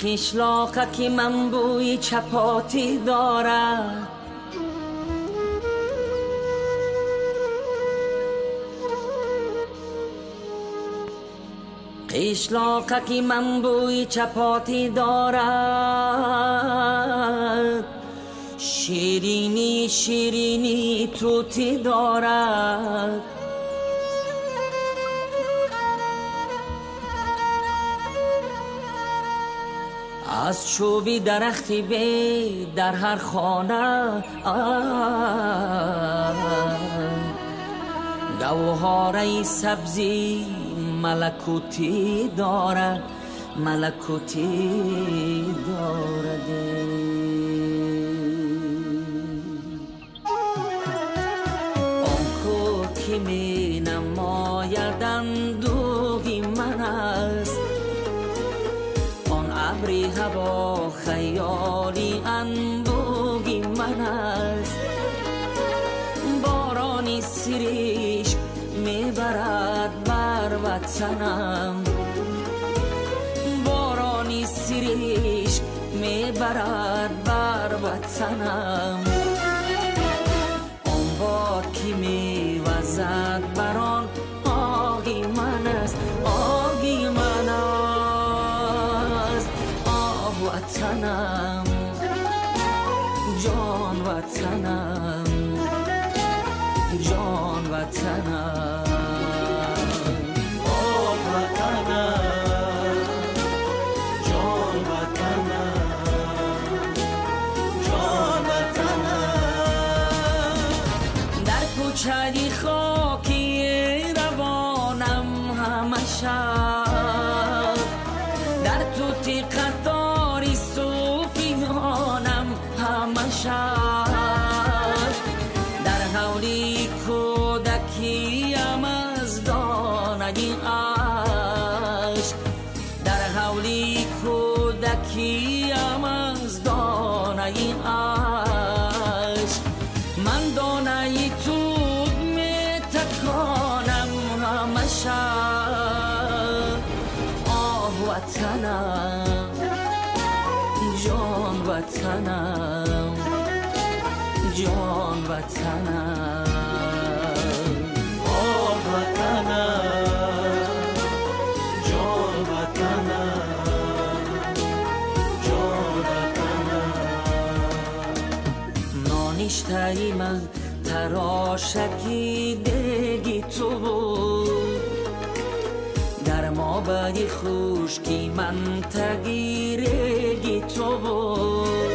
Қишлоқа ки ман бӯи чапотӣ дорад, қишлоқа ки ман бӯи чапотӣ дорад, ширинӣ ширинӣ тутӣ дорад. Аз чӯби дарахти бед дар ҳар хона гавҳораи сабзи малакутӣ дорад, малакутӣ дорад. Он ку ки менамояд андӯҳи ман аст, он абри ҳаво хаёли анбӯҳи ман аст. Борони сиришк мебарад бар ватанам, борони сиришк мебарад бар ватанам. Он бод ки мевазад бар он оҳи ман аст, оҳи ман аст. Оҳ ватанам, ҷон ватанам, ҷон ватанам. Оҳ ватанам, ҷон ватанам, ҷон ватанам. Дар кӯчаи хоки равонам ҳама шаб, дар тути қатори сӯфиёнам ҳама шаб, дар ҳавли кӯдакиям аз донаи ашк, дар ҳавли кӯдакиям аз донаи ашк. Ман донаи тут метаконам ҳама шаб. Оҳ ватанам, ҷон ватанам, ҷон ватанам. Оҳ ватанам, ҷон ватанам, ҷон ватанам. Ноништаи ман тарошаки деги ту буд, дар мобади хушки ман таги реги ту буд.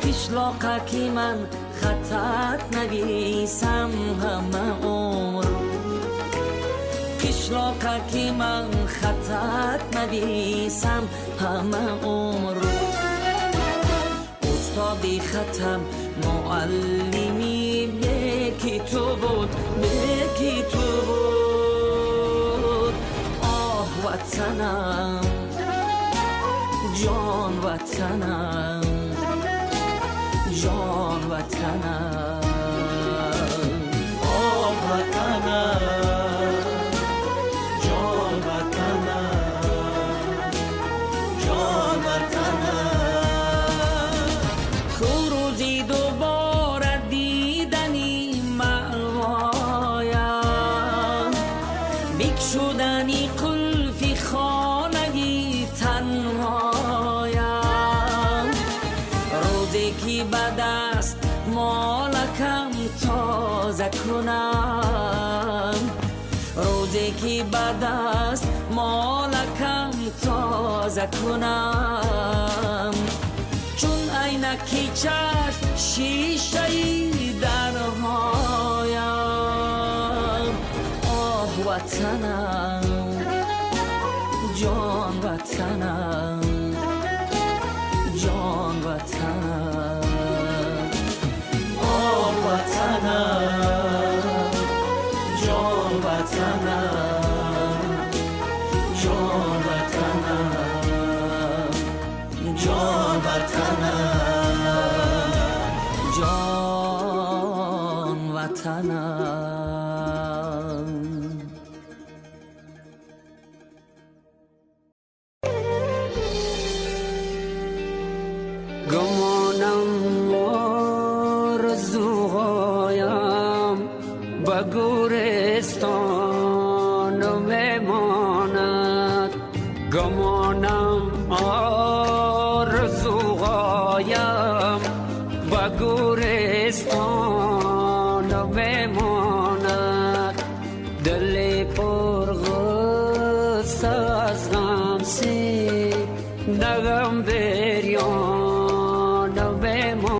Қишлоқа ки ман хатат нависам ҳама умр, қишлоқа ки ман хатат нависам ҳама умр. Устоди хатам муаллими беки ту буд, беки ту буд. Оҳ ватанам, ҷон ватанам, ҷон ватанам. Оҳ ватанам, ҷон ватанам, ҷон ватанам. Ку рӯзи дубора дидани маъвоям, бикшудани қулфи хонаи танҳоям, рӯзе ки ба даст молакам тоза кунам, рӯзе ки ба даст молакам тоза кунам. Чун айнаки чашм шишаи дарҳоям. Оҳ ватанам, ҷон ватанам, ҷон ватанам. Оҳ ватанам, ҷон ватанам, ҷон ватанам, ҷон ватанам, ҷон ватанам. Ба гӯре.